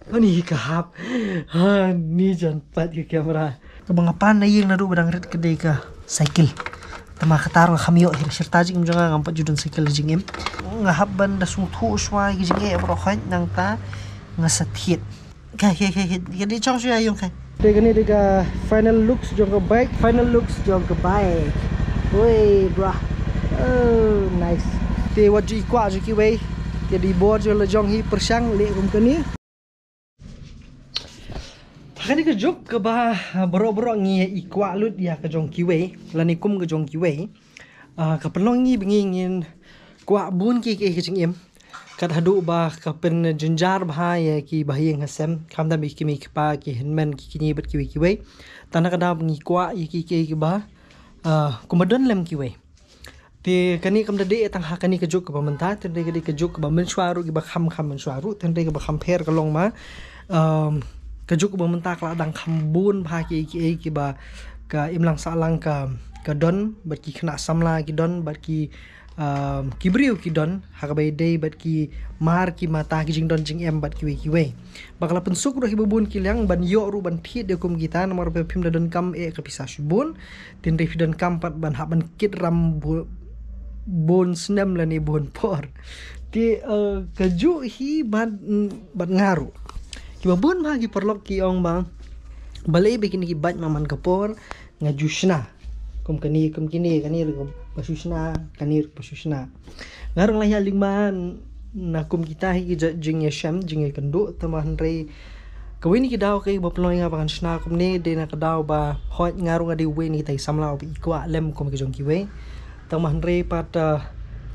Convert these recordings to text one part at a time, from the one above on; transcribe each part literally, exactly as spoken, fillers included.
Kani ka hap. Ha, ni jan pat ka camera. Kaba nga pan na ïing naduh ba dang rit ka dei ka cycle. Tangba kata ruh nga kham ïoh hi, shirta jingim jong nga ngam pat ju don cycle jingim. Nga hap ban da sngewthuh shuwa ïa ki jingeh baroh khoit, nangta nga sa thied. Ka, ka, ka, ka, ka dei chong shuwa ïa ïong ka. Dei kane dei ka final looks jong ka bike, final looks jong ka bike. Oi, bra. Oh, nice. Te wat ju i kwah ju kiwei. Te dei bor ju la jong hi pyrshang leh kum kane. Kane ka juk kaba baroh baroh ngi i kwah lut ïa ka jong kiwei, lane kum ka jong kiwei. Ah, ka pynlong ngi ba ngi ngin kwah bun ki ki ka jingim. Kat haduh ba ka pynjynjar bha ïa ki bahaïing hasem, khamtam ïa ki mei ki pa, ki hynmen, ki kñi bad kiwei kiwei. Tang na ka daw ba ngi kwah ïa ki ki ba, ah, kumba don lem kiwei. Te kane kam da dei tang ha kane ka juk kaba mynta, te dei ka dei ka juk kaba mynshuwa ruh, kiba kham kham mynshuwa ruh, te dei kaba kham pher ka long ma. Um, ka juk kaba mynta ka la dang kham bun bha ki ki kiba ka imlang sahlang ka, ka don, bad ki khynnah samla ki don, bad ki, um, ki briew ki don ha kaba ïadei bad ki mar ki mata, ki jingdon jingem bad kiwei kiwei. Ba ka la pynsuk ruh hi ba bun ki liang ban ïoh ruh ban thied ïa kum kita, namar ba phim da donkam eh ka pisa shibun. Tynrai phi donkam pat ban hap ban kit ram bu-, bun snem lane bun por. Te, eh, ka juh hi bad, bad nga ruh. Kiba bun bha ki paralok ki ong ba balei ba kine ki bike ma man ka por nga ju shna. Kum kane, kum kine, kane ruh ba shu shna, kane ruh ba shu shna. Nga ruh nga la ïa lyngba na kum kita hi ki jingïashem, jingïakynduh, tangba hynrei kawei na ki daw kaba pynlong ïa nga ba ngan shna kumne dei na ka daw ba hooid nga ruh nga dei uwei na kita ki samla uba i kwah lem kum ki jong kiwei. Tangba hynrei pat, eh,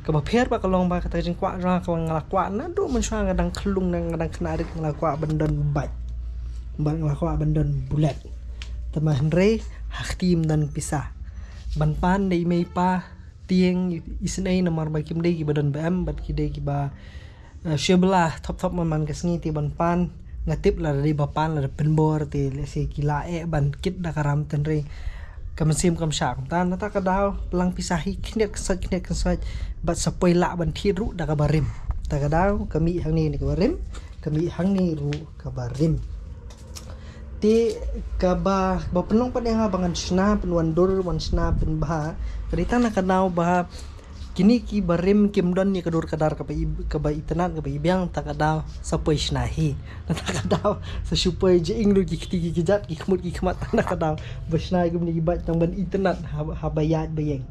kaba pher pat ka long ba kata ka jingkwah jong nga ka long nga la kwah naduh mynshuwa nga dang khyllung, nga dang khynnah rit nga la kwah ban don bike. Bad nga la kwah ban don bullet. Tangba hynrei ha kti ym don pisa ban pan da i mei i pa tieng isynei namar ba kim dei kiba don ba em bad ki dei kiba, eh, shibla thop thop man man ka sngi. Te ban pan nga tip lada dei ba pan lada pynbor te lehse ki la eh ban kit da ka ram, tynrai ka mynsiem kam shah. Kumta na ta ka daw pynlang pisa hi khyndiat kynsoit khyndiat kynsoit bad sa poi lah ban thied ruh da kaba rim. Ta ka daw ka mih hangne ne kaba rim, ka mih hangne ruh kaba rim. Te kaba, kaba pynlong pat ïa nga ba ngan shna pynwandur, wan shna pynbha, ka dei tang na ka daw ba kine kiba rim kim don ïa ka dur ka dar kaba i-, kaba itynnad kaba ibiang, ta ka daw sa poi shna hi. Na ta ka daw sa shu poi jingïaid ki kti ki kjat, ki khmut ki khmat, ta na ka daw ba shna ïa kumne ki bike tang ban itynnad ha, haba ïaid ba ïeng.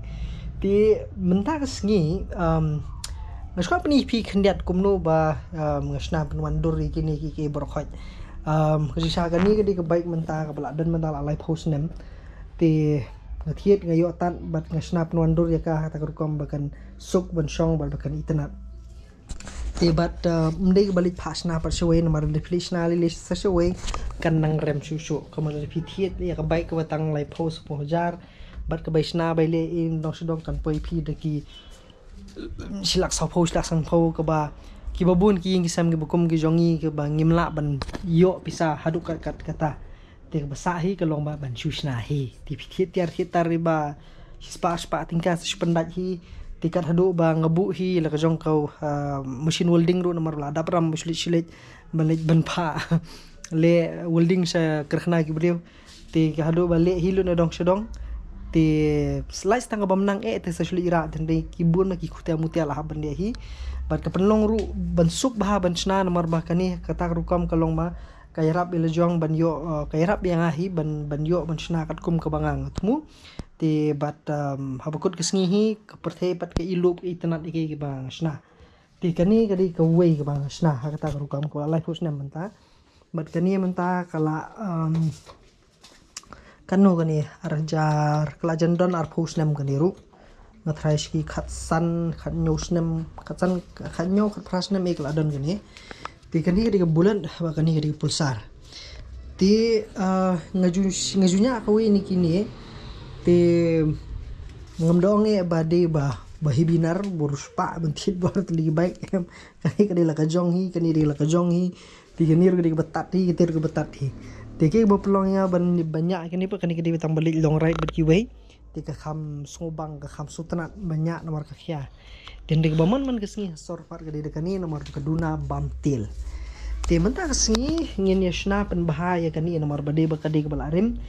Te mynta ka sngi, um, nga shu kwah pyni phi khyndiat kumno ba, um, nga shna pynwandur ïa kine ki, ki baroh khoit. Um, ka jingshisha kane ka dei ka bike mynta kaba la don mynta la laiphew snem. Te nga thied nga ïoh tad bad nga shna pynwandur ïa ka ha kata ka rukom ba kan suk ban shong bad ba kan itynnad. Te bad, uh, ym dei kaba leit phah shna pat shawei namar lada phi leit shna lei lei sa shawei kan nang rem shuh shuh. Kumba lada phi thied ïa ka bike kaba tang laiphew saphew hajar bad ka bai shna bai leh ïa dong sha dong kan poi phi da ki shi lak sawphew, shi lak sanphew, kaba kiba bun ki ïing ki sem kiba kum ki jong ngi kiba ngim lah ban ïoh pisa haduh kat kat kata. Te kaba sah hi ka long ba ban shu shna hi. Te phi thied tiar thied tar ba shispah spah tyngka sa shu pyndait hi. Te kat haduh ba nga buh hi la ka jong ka, ah, machine welding ruh namar ba la dap ram ba shu leit shu leit ban leit ban phah leh welding sha karkhana ki briew. Te ka haduh ba leh hi lut na dong sha dong. Te slide tang kaba mynta eh te sa shu leit rah, te ki bun ma ki khutia mutia la hap ban leh hi. Bad ka pynlong ruh ban suk bha ban shna namar ba kane kata ka rukom ka long ba ka ïarap ïa la jong ban ïoh, uh, ka ïarap ïa nga hi ban, ban ïoh ban shna katkum kaba nga nga thmu. Te bad, um, haba kut ka sngi hi ka pyrthei pat ka i lup ka itynnad ïa ki kiba nga shna. Te kane ka dei kawei kaba nga shna ha kata ka rukom kaba la laiphew snem mynta. Bad kane mynta ka la, um, kano kane, ar hajar, ka la jan don arphew snem kane ruh. Nga tharai shi khatsan, khathynñiew snem, khatsan, khathynñiew, khatphra snem eh ka la don kane. Te kane ka dei ka bullet, bad kane ka dei ka pulsar. Te, ah, nga ju, nga ju ñiah kawei na kine. Te ngam da ong eh ba dei ba, ba heavy nar, ba riewspah ban thied bor tylli ki bike. Kane ka dei la ka jong hi, kane dei la ka jong hi. Te kane ruh ka dei kaba tad hi, kate ruh kaba tad hi. Te kaba pynlong ïa nga ban, ban ñiah kane pat, kane ka dei tang ba leit long ride bad kiwei. Te ka kham sngewbang, ka kham sngewtynnad ban ñiah namar ka khia. Te hynrei kaba man man ka sngi ha sor pat ka dei da kane namar ka duna bam tiel. Te mynta ka sngi ngin ïa shna pynbha ïa kane namar ba dei ba ka dei kaba la rim.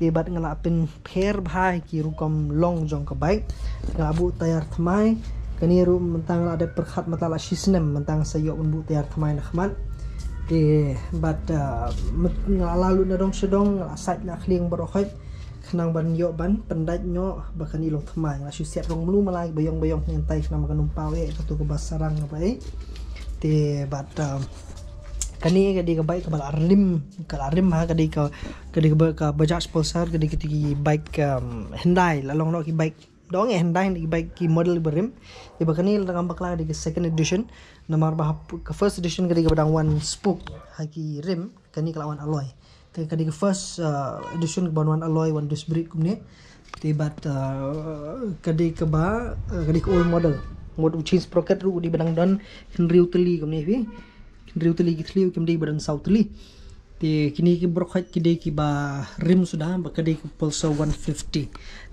Te bad nga la pynpher bha ki rukom long jong ka bike. Nga la buh tayar thymmai. Kane ruh mynta nga la dep pyrkhat mynta la shi snem mynta nga sa ïoh ban buh tayar thymmai na khmat. Te bad, ah, nga la lut na dong sha dong, nga la sait la khlieng baroh khoit. Khnang ban ïoh ban pyndait noh ba kane long thymmai. Nga la shu siat rong mlu malai ba ïong ba ïong ngan tai khnang ba kan ym paw eh, kato kaba sarang kaba eh. Te bad, ah, kane ka dei ka bike kaba la rim, ka la rim ha, ka dei ka, ka dei ka, ka Bajaj Pulsar, ka dei ka, ki bike, um, Hyundai, la long noh ki bike dong eh Hyundai, ki bike ki model ba rim. Te ba kane la ngam bakla, ka dei ka second edition. Namar ba hap-, ka first edition ka dei kaba dang wan spoke ha ki rim, kane ka la wan alloy. Te ka dei ka first, uh, edition kaba wan alloy, wan disc brake kumne. Te bad, uh, ka dei kaba, uh, ka dei ka old model. Mut u chain sprocket ruh u dei ba dang don hynriew tylli kumne phi. Hynriew tylli ki thliew, kim dei ba don saw tylli. Te kine ki baroh khoit ki dei kiba rim suda, ba ka dei ka Pulsar one fifty.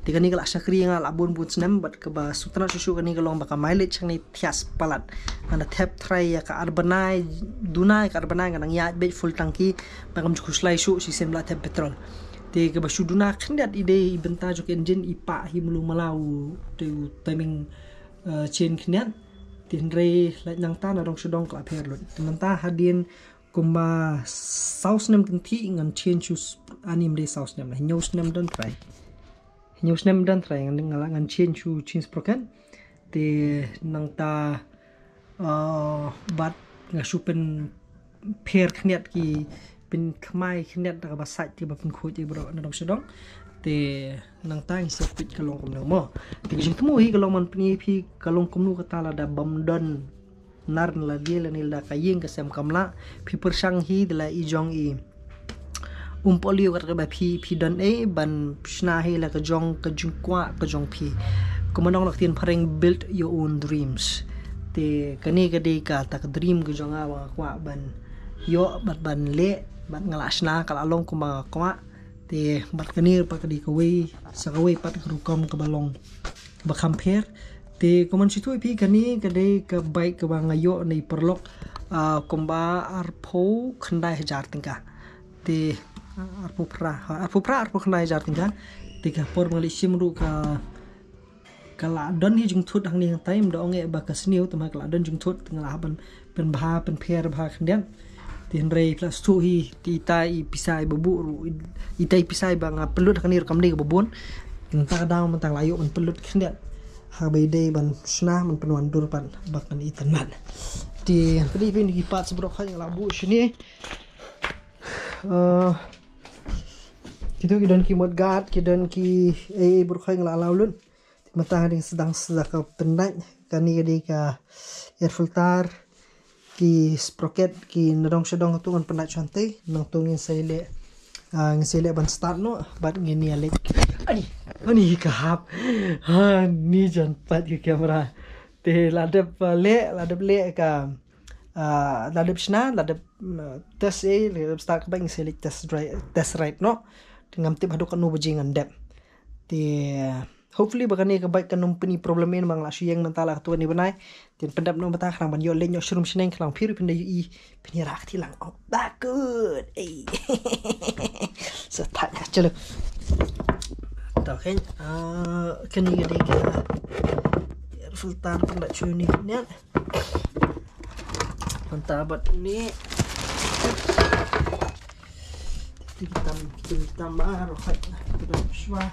Te kane ka la shakri ïa nga la bun bun snem, bad kaba sngewtynnat shuh shuh kane ka long ba ka mileage hangne thiah palat. Nga da thep trai ïa ka ar bnai, duna ïa ka ar bnai nga nang ïaid beit full tanki, ba kam ju khuslai shuh shisien ba la thep petrol. Te kaba shu duna khyndiat i dei i bynta jong ka engine i pah hi mlu mala u, te u timing, eh, chain khyndiat. Te hynrei lait nangta na dong sha dong ka la pher lut. Te mynta hadien kumba saw snem kynthih ngan change shu sp-, ani ym dei saw snem la, hynñiew snem don trai. Hynñiew snem don trai ngan, ngan, ngan change shu chain sprocket. Te nangta, uh, bad nga shu pynpher khyndiat ki, pynthymmai khyndiat da kaba sait, kaba pynkhuid ïa baroh na dong sha dong. Te nangta ngi sa peit ka long kumno mo. Te ka jingthmu hi ka long ban pyni phi ka long kumno kata lada bym don nar lade lane lada ka ïing ka sem kam lah, phi pyrshang hi da la i jong i. Um, poli kat kaba phi, phi don ei ban shna hi la ka jong, ka jingkwah ka jong phi. Kumba ong la ka ktien phareng, build your own dreams. Te kane ka dei kata ka dream ka jong nga ba nga kwah ban ïoh bad ban leh, bad nga la shna ka la long kumba nga kwah. Te bad kane pat ka dei kawei sa kawei pat ka rukom kaba long ba kham pher. Te kumban shu ïathuh ïa phi, kane ka dei ka bike kaba nga ïoh na i paralok, ah, kumba arphew khyndai hajar tyngka. Te, ah, arphew phra, ha, arphew phra, arphew khyndai hajar tyngka. Te ka por ba nga leit shim ruh ka, ka la don hi jingthut hangne hangtai, ym da ong eh ba ka sniew, tangba ka la don jingthut, nga la hap ban pynbha, pynpher bha khyndiat. Te hynrei phi la sngewthuh hi, te ita i pisa iba buh ruh, i, ita i pisa iba nga pynlut ha kane ruh kam dei kaba bun. Mynta ka daw mynta nga la ïoh ban pynlut khyndiat. Haba ïadei ban shna, ban pynwandur pat ba kan itynnad. Te phi dei phi, kine ki parts baroh khoit nga la buh shane. Eh, kito ki don ki mudguard, ki don ki ei ei baroh khoit nga la law lut. Mynta nga dang sdang sa ka pyndait, kane ka dei ka air filter, ki sprocket, ki na dong sha dong, to ngan pyndait shuwa hangtei. Nangto ngin sa ïaleh, ah, ngin sa ïaleh ban start noh bad ngin ïaleh. Ani, ani ka hap. Ha, ni jan pat ka camera. Te la dep, ah, leh, la dep leh ka, ah, la dep shna, la dep, mm, test, eh, la dep start ka bike, ngin sa ïaleh test drive, test ride noh. Te ngam tip haduh katno baje ngan dep. Te hopefully ba kane ka bike kan ym pyni problem ïa nga, ba nga la shu ïeng mynta la katto katne bnai. Te pyndep noh mynta khnang ban ïoh leit noh shrum shneng, khnang phi ruh phin da ïohi, phin ïarap kti lang. Oh, bakut. Ei. Sa thak ka, chalo. To, kane, ah, kane ka dei ka air filter, pyndep shuwa ni, ne. Mynta bad ni. Te ki tam, te ki tam baroh khoit. Te ki tam shuwa.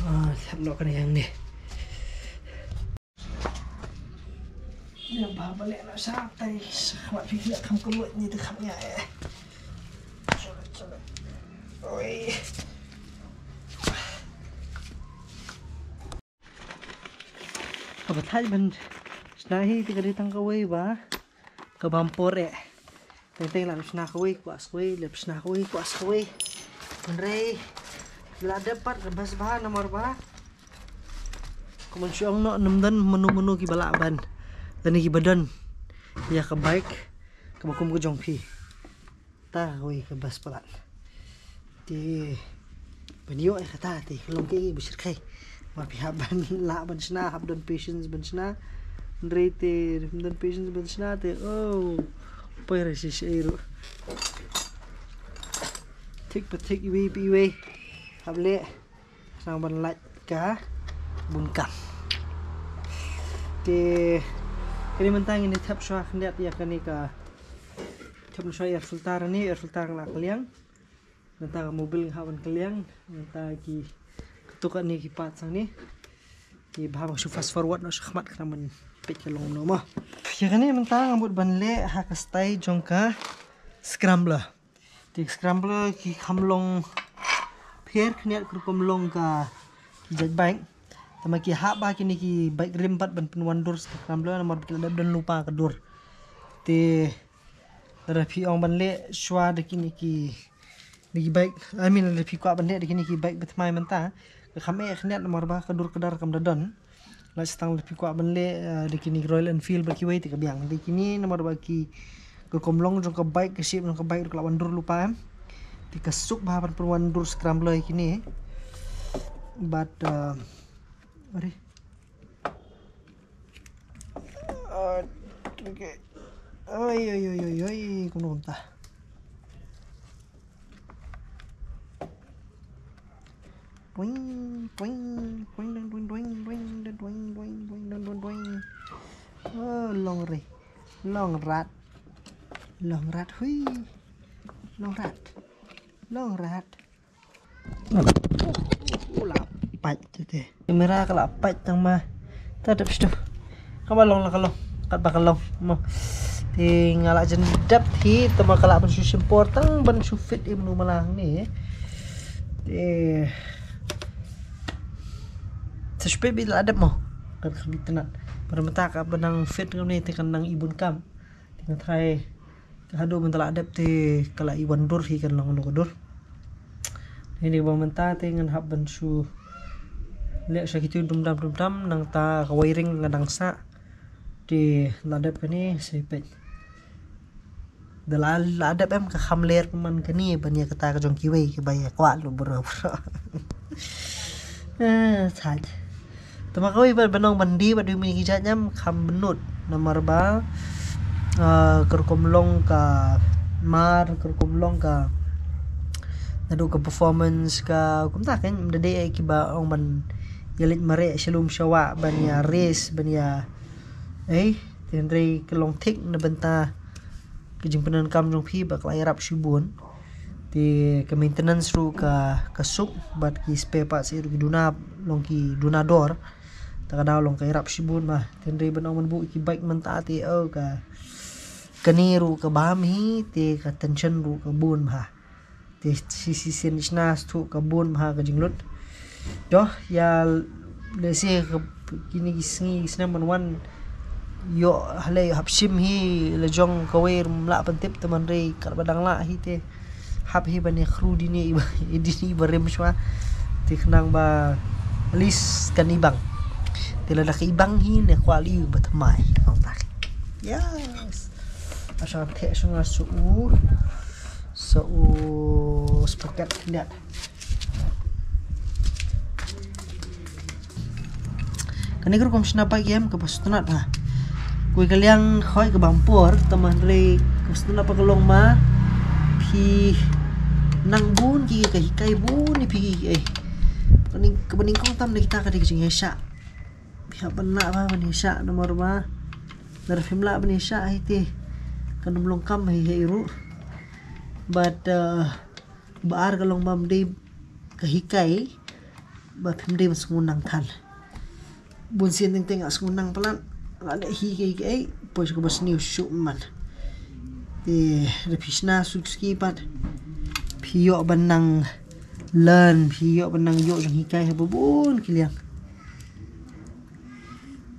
Ah, thep noh kane hangne. Ïa ba balei la sa tai sa khmat phi khmat kham khlot ni te kham ïa eh. Oi. Kaba thait ban shna hi te ka dei tang kawei ba ka bam por eh. Teng teng la shna kawei, kwah sa kawei, lep shna kawei, kwah sa kawei. Hynrei la dep pat ka best bha namar ba kumban shu ong noh, ym don mano mano kiba lah ban, lane kiba don ïa ka bike kaba kum ka jong phi. Ta kawei ka best palat. Te Ban ïoh ïa kata te ka long kaei ba shyrkhei. Ma phi hap ban lah ban shna, hap don patience ban shna. Hynrei te phim don patience ban shna te, oh, poi re shi shi ruh. Thik pa thik, iwei pa iwei. Hap leh. Sdang ban lait ka bun kam. Te kane mynta ngin ïa thep shuwa khyndiat ïa kane ka, thep shuwa air filter ne, air filter nga la kylliang. Nangta ka mobil nga hap ban kylliang, nangta ki, kato kane ki part hangne. Te ba hap shu fast forward noh sha khmat khnang ban peit ka long kumno mo. Ïa kane mynta nga mut ban leh ha ka style jong ka scrambler. Te scrambler ki kham long pher khyndiat ka rukom long ka ki jait bike. Tangba ki hap ba kine ki bike rim pat ban pynwan dur scrambler namar ba ki la dep don lypa ka dur. Te lada phi ong ban leh shuwa da kine ki, da ki bike, I mean, lada phi kwah ban leh da kine ki bike ba thymmai mynta, ka kham eh khyndiat namar ba ka dur ka dar kam da don. Lada tang lada phi kwah ban leh, eh, da kine ki Royal Enfield bad kiwei te ka biang. Da kine namar ba ki, ka rukom long jong ka bike, ka shape jong ka bike ruh ka la wan dur lypa em. Te ka suk bha ban pynwan dur scrambler ïa kine. Bad, eh, are. Ah, okay. Oi, oi, oi, oi, oi, kumno kumta. Twing, twing, twing, ding, twing, twing, twing, ding, twing, twing, twing, ding, twing, twing. Oh, long re. Long rat. Long rat, hui. Long rat. Long rat. Oh, la pait te te. Kamera ka la pait tang ma. Ta dep stu. Ka ba long la ka long. Kat ba ka long. Mo. Te nga la jan dep hi, te ma ka la ban shu shim por tang ban shu fit im nu malang ni. Te. Te shu peit bi la dep mo. Kan kham itynnat. Para mata ka ba nang fit ngam ni te kan nang ibun kam. Te nga try. Haduh mynta la dep te ka la i wan dur hi kan long no ka dur. Ni ni ba mynta te ngan hap ban shu leh sha kitu dum dam dum dam nangta ka wiring nga dang sah. Te la dep kane sa peit. Da la, la dep em ka kham ler man kane ban ïa kata ka jong kiwei ki ba ïa kwah lu bro bro. Eh, sat. Te ma kawei ba ban ong ban die bad dei mih ki jait em kham bynnud. Namar ba, ah, ka rukom long ka mar, ka rukom long ka, naduh ka performance ka, kumta kan, ym da dei ki ba ong ban ïa leit mareh sha lum sha wah, ban ïa race, ban ïa, eh, te hynrei ka long thik na bynta ka jingpyndonkam jong phi ba ka la ïarap shibun. Te ka maintenance ruh ka, ka suk, bad ki spare parts ruh ki duna, long ki duna dor. Ta ka daw long ka ïarap shibun ba. Te hynrei ban ong ban buh ki bike mynta te, oh, ka, kane ruh ka bam hi, te ka tension ruh ka bun ba. Te shi shi sien shna sthu ka bun ba ka jinglut. Doh, ïa lehse ka, kine ki sngi ki snem ban wan, ïoh halei hap shim hi la jong kawei, ym lah pyntip te hynrei kat ba dang lah hi te hap hi ban ïa khru dine iba, dine iba rim shuwa. Te khnang ba at least kan ibang. Te lada ka ibang hi ne kwah lei ba thymmai. Yes. Asa te sunga su u. Sa u sprocket khyndiat. Kane ka rukom shna bike em kaba sngewtynnat ha. Kawei ka liang hoi kaba ym por, te hynrei kaba sngewtynnat ba ka long ma phi nang bun ki, ka hikai bun ïa phi ki, eh. Kane kaba nyngkong tam na kita ka dei ka jingïaishah. Phi hap ban lah ba ban ïaishah namar ba lada phim lah ban ïaishah hi te kan ym long kam hi hi ruh. Bad, uh, ba ar ka long ba ym dei ka hikai ba phim dei ban sngewthuh than. Bun sien teng teng nga sngewthuh palat, nga leh hi kaei kaei, poi sha kaba sniew shuh man. Te da phi shna suki pat phi ïoh ban nang learn, phi ïoh ban nang ïoh jinghikai ha ba bun ki liang.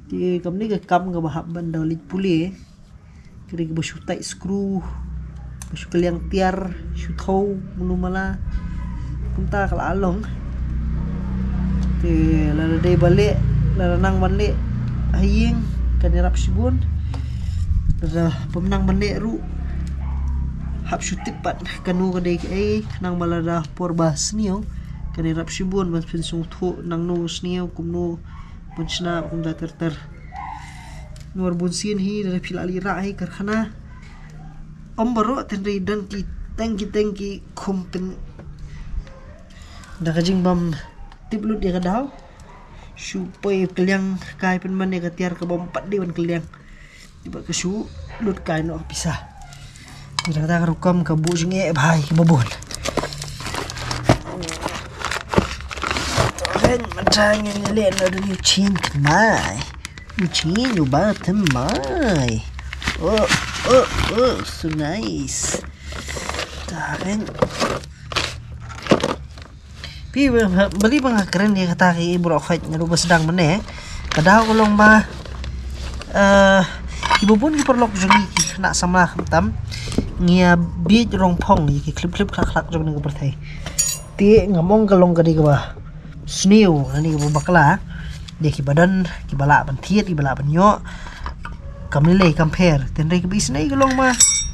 Te kam ne ka kam kaba hap ban da leit pule. Ka dei kaba shu tight screw, ba shu kylliang tiar, shu thaw mano mala. Kumta ka la long. Te lada dei ba leh, lada nang ban leh ha ïing kan ïarap shibun. Lada bym nang ban leh ruh hap shu tip pat kano ka dei kaei, khnang ba lada por ba sniew Kan ïarap shibun ban pynsngewthuh nangno sniew kumno ban shna kumta ter ter. Namar bun sien hi da phi la leit rah hi karkhana ym baroh, tynrai don ki teng ki teng ki khum pyn da ka jingbym tip lut ïa ka daw. Shu poi kylliang kai pynban ïa ka tiar ka bym pat dei ban kylliang. Ba ka shu lut kai noh pisa. Ïa kata ka rukom ka buh jingeh bha ïa ki babun. Ren mata ngin leh na dun yu chin tmai. Yu chin yu ba tmai. Oh, oh, oh, so nice. Ta ren. Phi ba, ba, bali ba nga kren ïa kata ki bro khait na ruba sedang mene. Ka daw ka long ba, eh, ki babun ki paralok jong ngi ki khynnah samla khamtam ngi ïa biej rong phong ïa ki khlip khlip khlak khlak jong ngi ka pyrthei. Te ngam ong ka long ka dei kaba sniew, ka dei kaba bakla. Dei kiba don, kiba lah ban thied, kiba lah ban ïoh. Kam lei lei kam pher. Tynrai kiba isynei ka long ma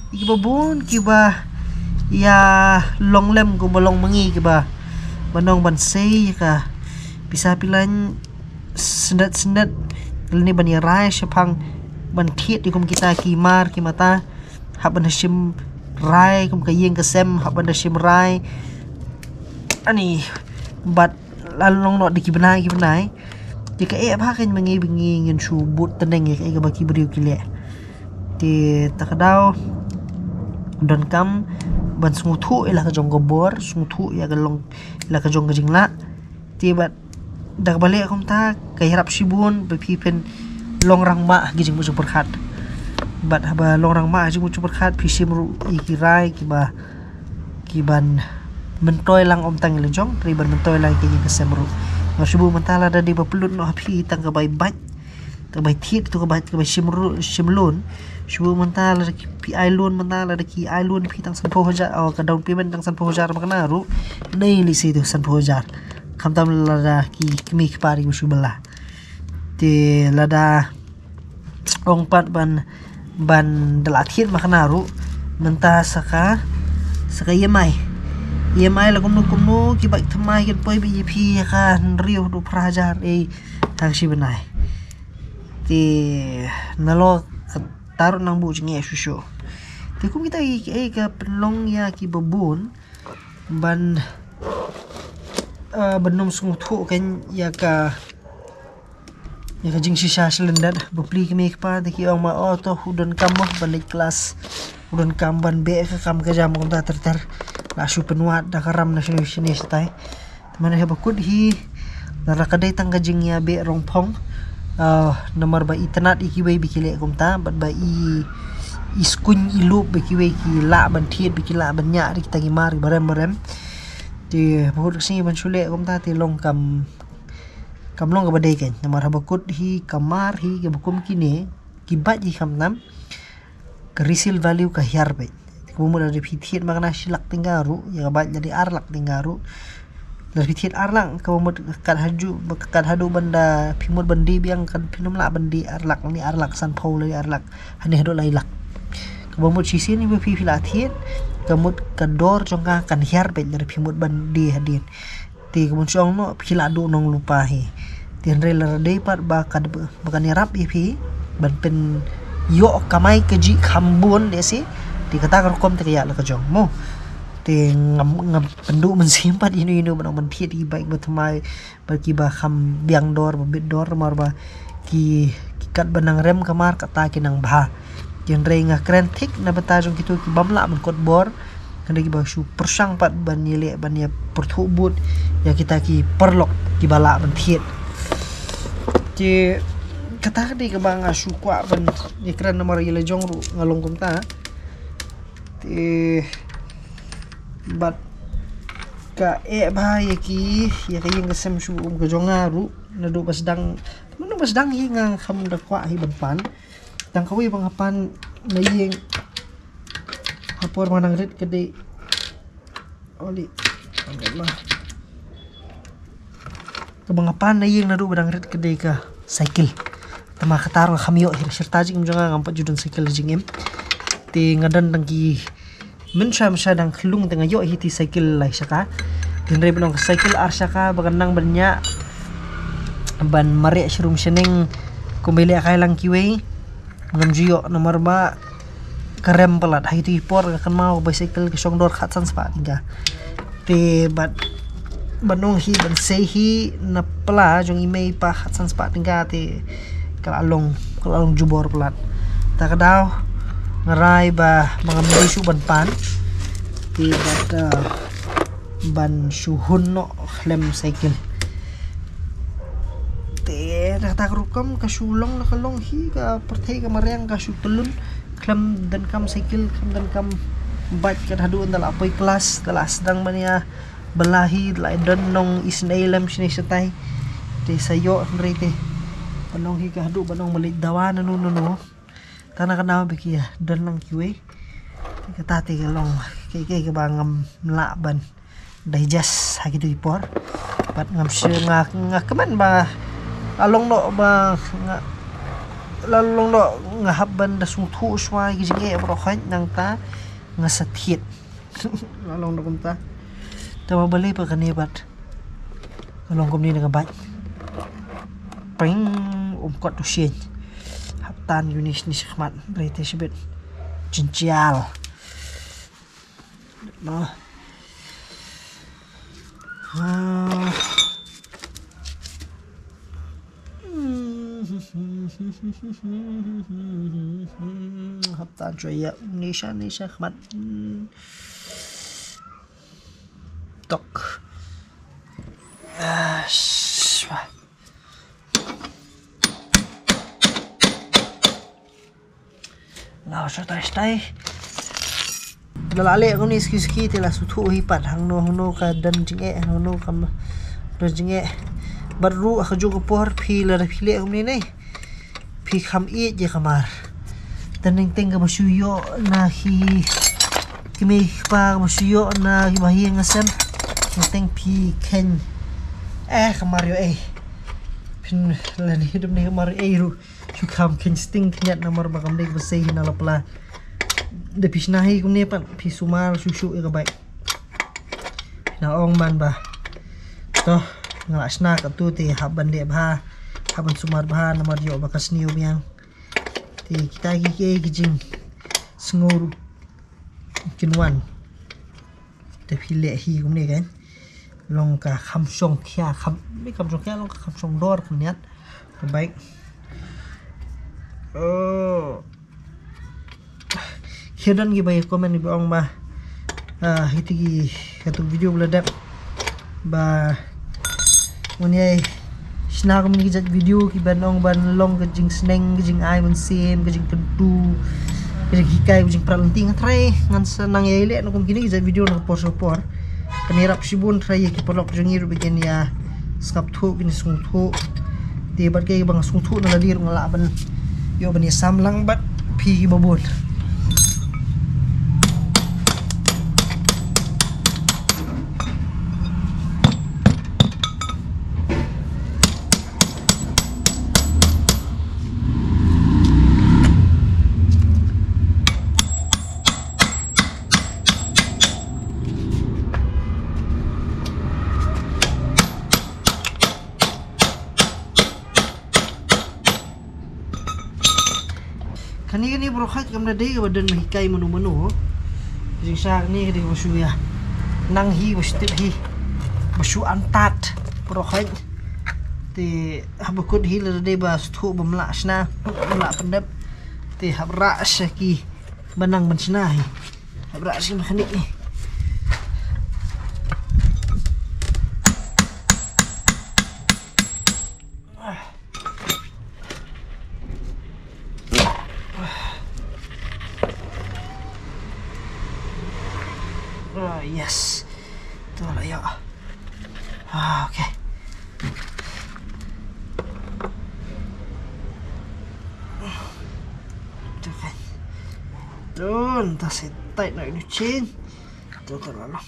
ïa kiba bun, kiba ïa long lem kumba long ma ngi, kiba ban ong ban sei ïa ka pisa pilan syndet syndet lane ban ïa rai shaphang ban thied ïa kum kita ki mar ki mata. Hap ban da shim rai kum ka ïing ka sem, hap ban da shim rai. Ani bad la long noh da ki bnai ki bnai. Te ka eh bha kan ma ngi ba ngi ngin shu bud tneng ïa kaei kaba ki briew ki leh. Te ta ka daw donkam ban sngewthuh ïa la ka jong ka bor, sngewthuh ïa ka long ïa la ka jong ka jinglah. Te bad da kaba leh kumta ka ïarap shibun ba phi phin long rangbah ha ki jingmut jingpyrkhat. Bad haba long rangbah ha ki jingmut jingpyrkhat phi shim ruh ïa ki rai kiba, kiban myntoi lang ym tang ïa la jong, hynrei ban myntoi lang ïa ki ïing ka sem ruh. Nga shu buh mynta lada dei ba pynlut noh ha phi tang ka bai bait, ka bai thied, to ka bai, ka bai shim ruh, shim loan. Shu buh mynta lada ki phi ai loan mynta, lada ki ai loan phi tang sanphew hajar, oh, ka down payment tang sanphew hajar ma kane ruh. Nei lehse to sanphew hajar. Khamtam lada ki kmie ki kpa ki ba shu bylla. Te lada ong pat ban, ban da la thied ma kane ruh mynta sa ka, sa ka E M I. E M I la kumno kumno ki bad thymmai kin poi bad ïa phi ïa ka hynriew haduh phra hajar ei ha ka shi bnai. Te nalor kata ruh nang buh jingeh shuh shuh. Te kum kita ki, eh, ka pynlong ïa ki babun ban, eh, ban ym sngewthuh kan ïa ka, ïa ka jingshisha shlyndet. Bapli kmie kpa te ki ong ma, oh to u donkam mo ban leit klas, u donkam ban beh ka kam ka jam kumta ter ter. La shu pynwad da ka ram na shane shane shatai. Te mane haba kut hi lada ka dei tang ka jingïabeh rong phong, ah, namar ba itynnad ïa kiwei ba ki leh kumta bad ba i, i skuñ i lup ba kiwei ki lah ban thied ba ki lah ban ñiah da kita ki mar kiba rem ba rem. Te haba kut ka sngi ban shu leh kumta te long kam, kam long kaba dei kan. Namar haba kut hi ka mar hi kaba kum kine ki bait hi khamtam, ka resale value ka hiar beit. Kaba mut lada phi thied ma kane shi lak tyngka ruh, ïa ka bait lada ar lak tyngka ruh. Lada phi thied ar lak, kaba mut kat haduh, kat haduh ban da phi mut ban die biang kan phin ym lah ban die ar lak, ne ar lak sanphew lane ar lak, hane haduh lai lak. Kaba mut shisien ba phi, phi la thied, ka mut ka dor jong ka kan hiar beit lada phi mut ban die hadien. Te ka bun shong noh phi la duh nong lypa hi. Te hynrei lada dei pat ba ka, ba kan ïarap ïa phi ban pynïoh kamai kajih kham bun lehse, te kata ka rukom te ka ïa la ka jong mo. Te ngam, ngam pynduh mynsiem pat ïano ïano ban ong ban thied ïa ki bait ba thymmai bad kiba kham biang dor ba bit dor namar ba ki, ki kat ba nang rem ka mar kata ki nang bha. Hynrei nga kren thik na bynta jong kito ki bym lah ban kot bor, kane kiba shu pyrshang pat ban ïaleh ban ïa pyrthuh bud ïa kita ki paralok kiba lah ban thied. Te kata ka dei kaba nga shu kwah ban ïa kren namar ïa la jong ruh nga long kumta. Te bad ka eh bha ïa ki, ïa ka ïing ka sem shu um ka jong nga ruh naduh ba sdang, naduh ba sdang hi nga kham da kwah hi ban pan. Tang kawei ba nga pan na ïing ha por ba nga dang rit ka dei. Oli. Kaba nga pan na ïing naduh ba dang rit ka dei ka cycle. Te ma kata ruh nga kham ïoh hi, shirta jingim jong nga ngam pat ju don cycle jingim. Te nga don tang ki, mynshuwa mynshuwa dang khlung te nga ïoh hi te cycle lai shaka. Hynrei ban ong ka cycle ar shaka ba kan nang ban ñiah ban mareh shrum shaneng kumba ïaleh kai lang kiwei. Ngam ju ïoh namar ba ka rem palat. Ha kito ki por nga kynmaw ka bicycle ka shong dor khatsan spah tyngka. Te bad ban ong hi ban sei hi na pla jong i mei pa khatsan spah tyngka te ka la long, ka la long jubor palat. Ta ka daw nga rai ba ma ngam dei shuh ban pan. Te bad, ah, ban shu hun noh khlem cycle. Te da kata ka rukom ka shu long na ka long hi ka pyrthei ka mariang ka shu tylun khlem donkam cycle khlem donkam bike. Kat haduh ynda la poi klas da la sdang ban ïa bylla hi da la don nong isynei lem shane shatai. Te sa ïoh hynrei te ban ong hi ka haduh ban ong ba leit dawa nano nano. Tang na ka daw ba ki ïa don lang kiwei. Kata te ka long kaei kaei kaba ngam lah ban digest ha kito ki por. Bad ngam shu nga, nga kmen ba la long noh ba nga, la long noh nga hap ban da sngewthuh shuwa ïa ki jingeh baroh khoit nangta nga sa thied. La long noh kumta. Te ba balei ba kane bad ka long kumne na ka bike. Pring, um kot tu shin. Hap tan uni shane shakhmat, hynrei te shibit jynjar. Noh. Ah. Hap tan shuwa ïa uni sha, uni shakhmat. Tok. Ah, shwa. Nga shu tai stai. Da la leh kumne suki suki te la sngewthuh hi pat hangno hangno ka don jingeh, hangno kam don jingeh. Bad ruh ha kajuh ka por phi lada phi leh kumne ne phi kham ïeit ïa ka mar. Te nangteng kaba shu ïoh na ki kmie ki kpa kaba shu ïoh na kiba ha ïing ha sem. Nangteng phi kheiñ eh ka mar ïoh ei. Phin lane dum ne ka mar ïoh ei ruh. Shu kham kheiñ sting khyndiat namar ba kam dei kaba sei hi na la pla. Da phi shna hi kumne pat phi sumar shuh shuh ïa ka bike. Na ong man ba to nga la shna katto te hap ban leh bha, hap ban sumar bha namar ïoh ba ka sniew biang. Te kita ki, ki, ki jingsngew ruh kin wan. Te phi leh hi kumne kan long ka kham shong khia, kham, ne kham shong khia, long ka kham shong dor khyndiat ka bike. Oh. Ki don kiba ïa comment kiba ong ba, ah, hiti ki, katu video ba la dep ba ngan ïa shna kumne ki jait video kiban ong ban long ka jingsneng, ka jingai mynsiem, ka jingkyntu, ka jinghikai, ka jingpyrkhat lynti. Nga trai ngan sa nang ïa leh na kum kine ki jait video na ka por sha ka por. Kane ïarap shibun trai ïa ki paralok jong ngi ruh ba kin ïa sngap thuh, kin ïa sngewthuh. Te bad kaei ba nga sngewthuh na lade ruh nga lah ban ïoh ban ïa sam lang bad phi kiba bun. Kane kane baroh khoit kam da dei kaba don ban hikai mano mano. Jingshisha kane ka dei kaba shu ïa nang hi, ba shu tip hi, ba shu antad baroh khoit. Te haba kut hi lada dei ba sngewthuh ba ym lah shna, ym lah pyndep, te hap rah sha ki ba nang ban shna hi. Hap rah sha ki mechanic hi. Ah, yes. To la ïoh. Ah, okay. To kan. To, nta sa tight noh ïa u chain. To, to la long.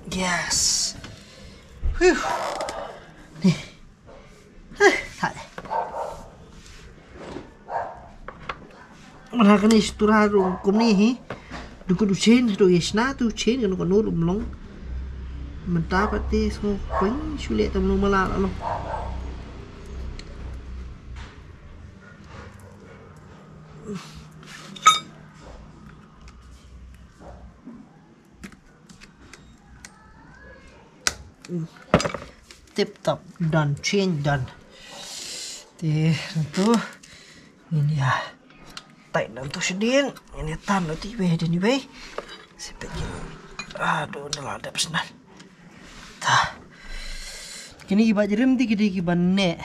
Yes. Whew. Ni. Heh, thait. Mynta kane shu tura ruh kumne hi. Du kut u Chen, du ye shna tu Chen, kano kano lum long. Mynta pat te, so, peng, shu leh tam long mala long. Tip top, done, Chen done. Te, tu. Ngin ïa. Tight nangtu shadien. Ngin ïa tan nangtu iwei, hadien iwei. Sipit. Aduh, ynda la dep snan. Ta. Kine ki bait rim te ki dei ki ban neh.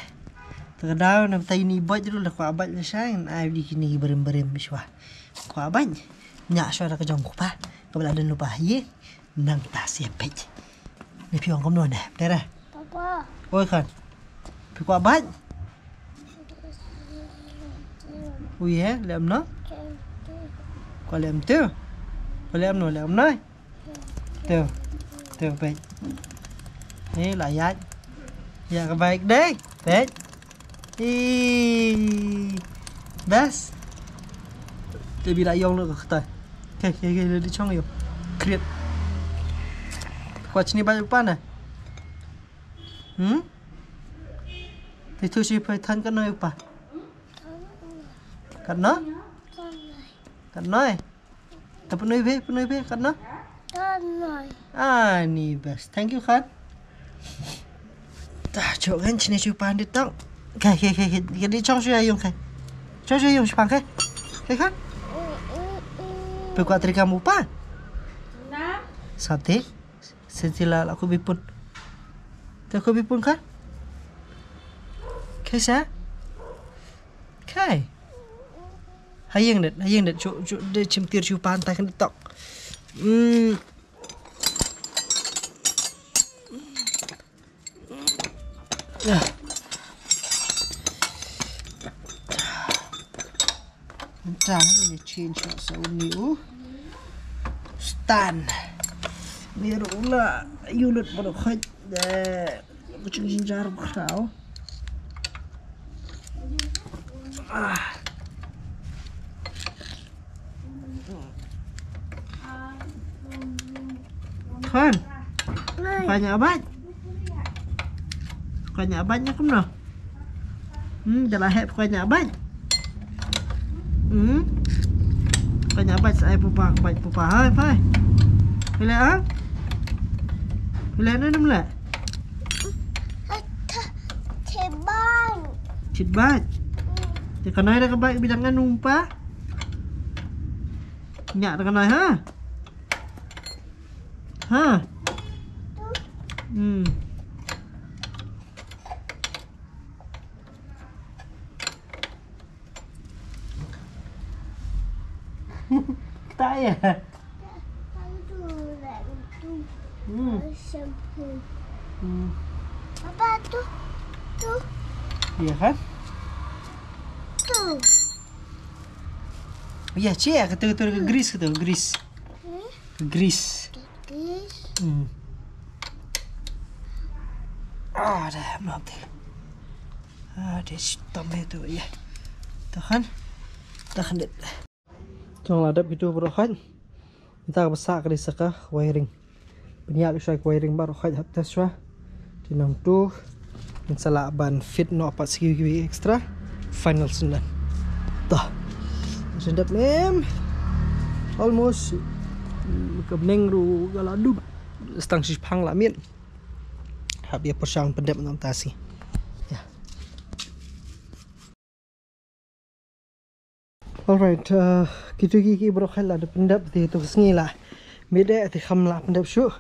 Te ka daw na bynta ine i bait ruh la kwah bait lashai, ngan ai ïa kine ki barim barim shuwa. Kwah bait. Ñiah shuwa da ka jong u kpa. Kaba la don lypa ha ïing. Nangta sa peit. Ne phi ong kumno ne, Tera? Papa. Oi Khan. Phi kwah bait? Ui he, leh kumno? Kwah leh kumto? Kwah leh kumno, leh kumno? To. To, peit. He, la ïaid. Ïa ka bike dei. Peit. Ih. Best. Te bi la ïong lo ka kata. Ke, ke, ke, di chong yo. Kriet. Kwah chini bait u pa na? Hmm? Te tu shi pha than katno u pa? Katno? Katno? Ta pynoi bha, pynoi bha, katno? Katno. Ani best. Thank you, Khan. Ta, chok kan chini chu pan di tong. Ke, ke, ke, ke, ke, di chong shu ïa ïong ke. Chong shu ïa ïong shipang ke. Ke, Khan? Phi kwah treikam u pa? Sate. Sate la, la ko bipun. Te ko bipun, Khan? Kaisa? Kai. Ha ïing det, ha ïing det, chu, chu, de chim tir chu pan ta kan tok. Hmm. Ya. Tang ni change sa uni u. Stand. Ni ruh la unit baroh khoit. De. Kuching jinjar khraw. Ah. Khan. Nai. Khan ïa bait. Khan ïa bait ïa kumno. Hmm, da la heh pha ïa bait. Hmm. Pha ïa bait sa ai pupa, bait pupa hai phai. Phi leh ah? Phi leh ne nym leh? Chit bait. Chit bait. Hmm. Te kanai da ka bait bidang anu pa. Nya da kanai ha. Ha. Hmm. Kata ïa. Hmm. Hmm. Papa, tu, tu. Ïa kan? Tu. Ïa, che, kata, kata, grease, kata, grease. Hmm? Grease. Grease. Hmm. Ah, dah, mlap deh. Ah, deh, shitom deh tu, ïa. Tahan. Tahan deh. Jong la dep kito baroh khoit. Mynta kaba sah ka dei sa ka wiring. Pynïaid shuwa ka wiring baroh khoit, hap test shuwa. Te nangtu ngin sa lah ban fit noh pat sa kiwei kiwei extra. Final sngewdon. Tah. Sngewdon em. Almost. Ka bneng ruh ka la dum. Stang shiphang la miet. Hap ïa pyrshang pyndep na mynta shi. Ïa. Alright, uh, kito ki, ki baroh khoit la dep pyndep, te to ka sngi la miet eh, te kham lah pyndep shuh.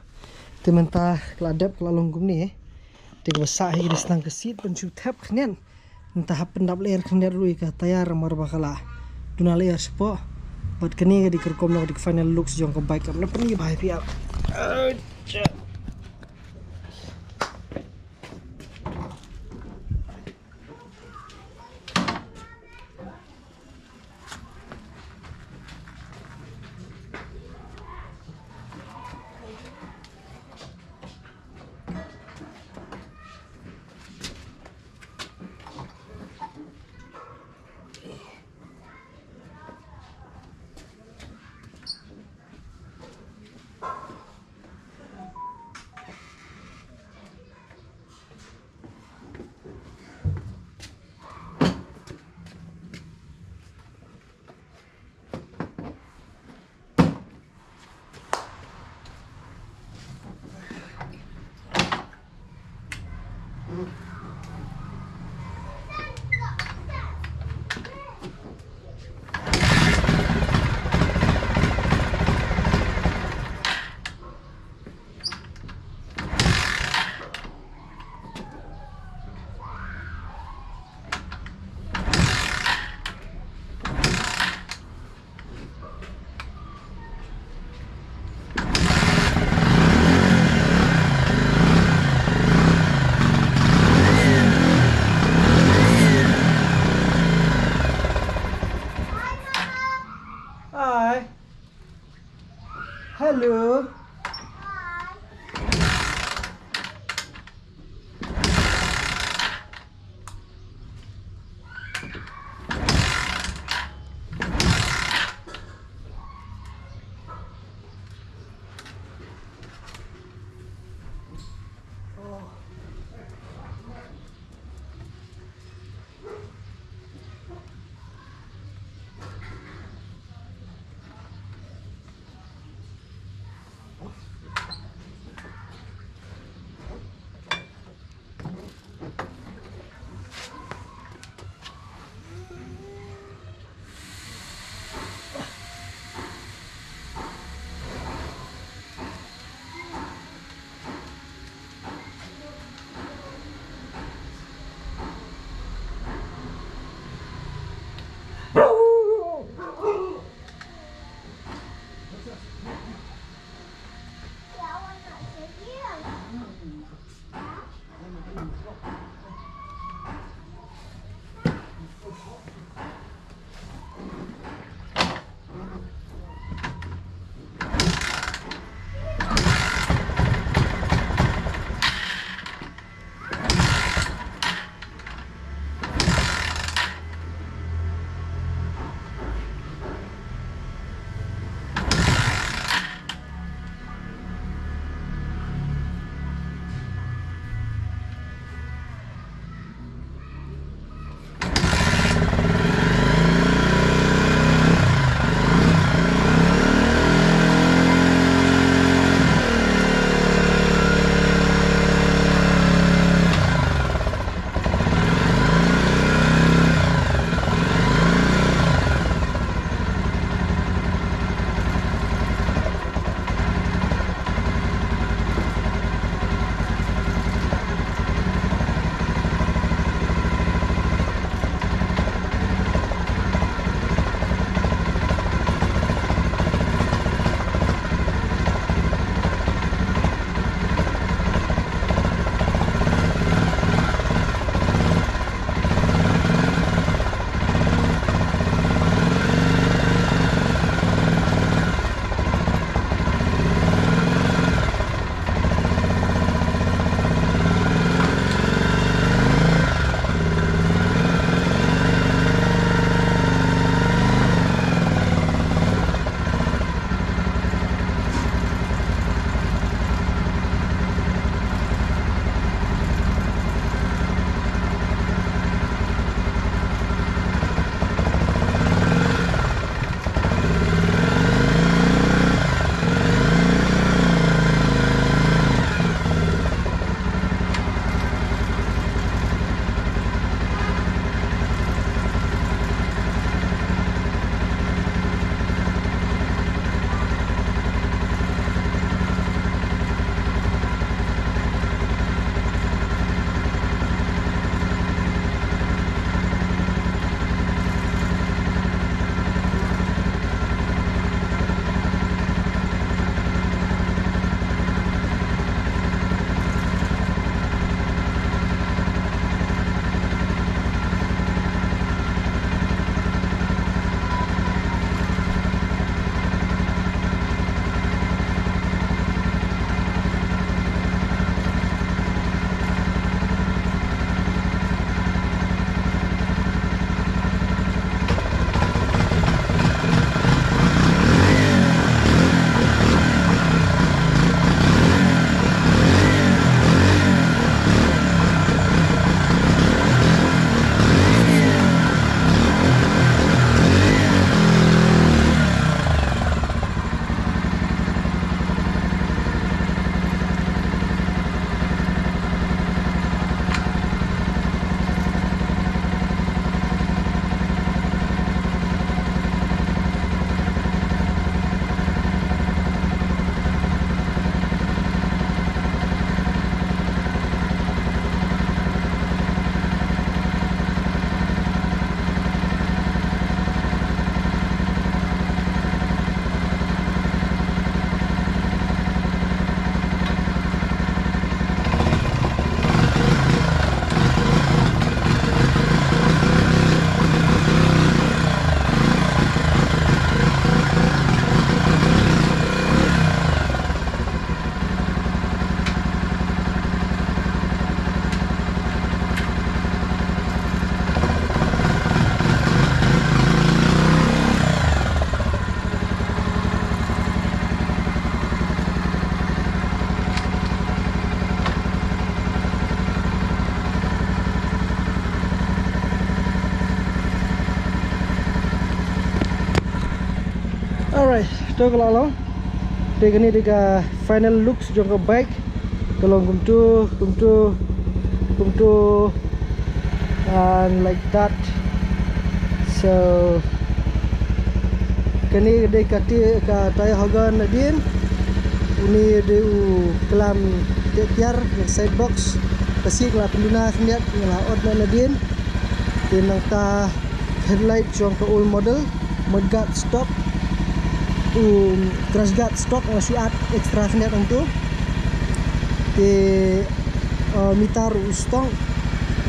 Te mynta ka la dep, ka la long kumne. Te kaba sah hi ka dei sa tang ka seat ban shu thep khyndiat. Mynta hap pyndap lyer khyndiat ruh ïa ka tyre namar ba ka la duna lyer shapoh. Bad kane ka dei ka rukom, ka dei ka final look jong ka bike, kam na pyni bha ïa phi. To ka la long. Te kane dei ka final looks jong ka bike. Ka long kumtu, kumtu, kumtu, and like that. So kane dei ka ti-, ka tyre hugger nadien. Une dei u klam tiar, tiar, side box. Ka seat nga la pynduna khyndiat, nga la ot nadien. Te nangta headlight jong ka old model, mudguard stock, u crash guard stock, nga shu add extra khyndiat hangtu. Te, uh, meter u stock,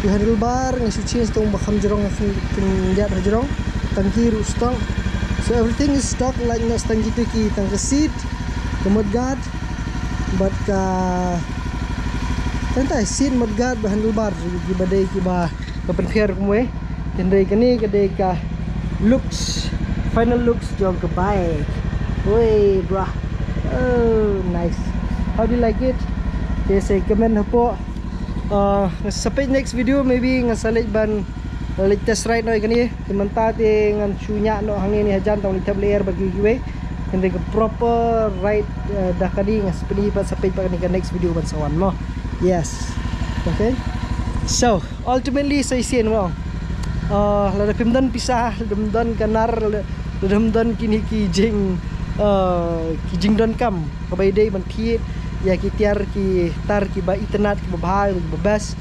u handlebar nga shu change tang ba kham jrong, kham, kham jrong, tang ki u stock. So everything is stock, like, nga tang kitu ki, tang ka seat, ka mudguard, bad ka, tang ta seat, mudguard, bad handlebar, ki ba dei ki ba ka pynpher kumwei. Te hynrei kane ka dei ka looks, final looks jong ka bike. Woi, bruh. Oh, nice. How do you like it? Te sa comment hapoh. Uh, sa peit next video, maybe nga sa leit ban, uh, leit test ride noh ïa kane. Te mynta te ngan shu ñiah noh hangne ne hajan, tang leit thep lyer bad kiwei kiwei. Hynrei ka proper ride, uh, da kane nga sa pyni pat, sa peit pat kane ka next video ban sa wan mo. Yes. Okay. So ultimately sa shisien mo. Uh, lada phim don pisa, lada phim don ka nar, lada, lada phim don kine ki jing, uh, ki jingdonkam kaba ïadei ban thied ïa ki tiar, ki tar kiba itynnad, kiba bha, kiba best.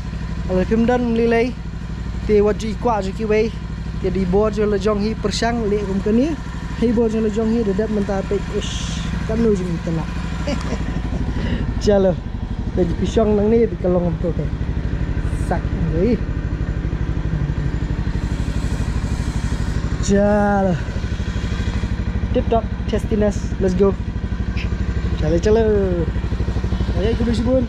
Lada phim don, ym lei lei. Te wat ju ikwah ju kiwei. Te da i bor jong la jong hi pyrshang leh kum kane. Hei bor jong la jong hi da dep mynta peit, ish, katno jong i tela. Chalo. Da ji pyrshang nangne bad ka long kumto te. Sak ngi. Chalo. Tip top, testiness, let's go. Chalo, chalo. Okay, khublei shibun.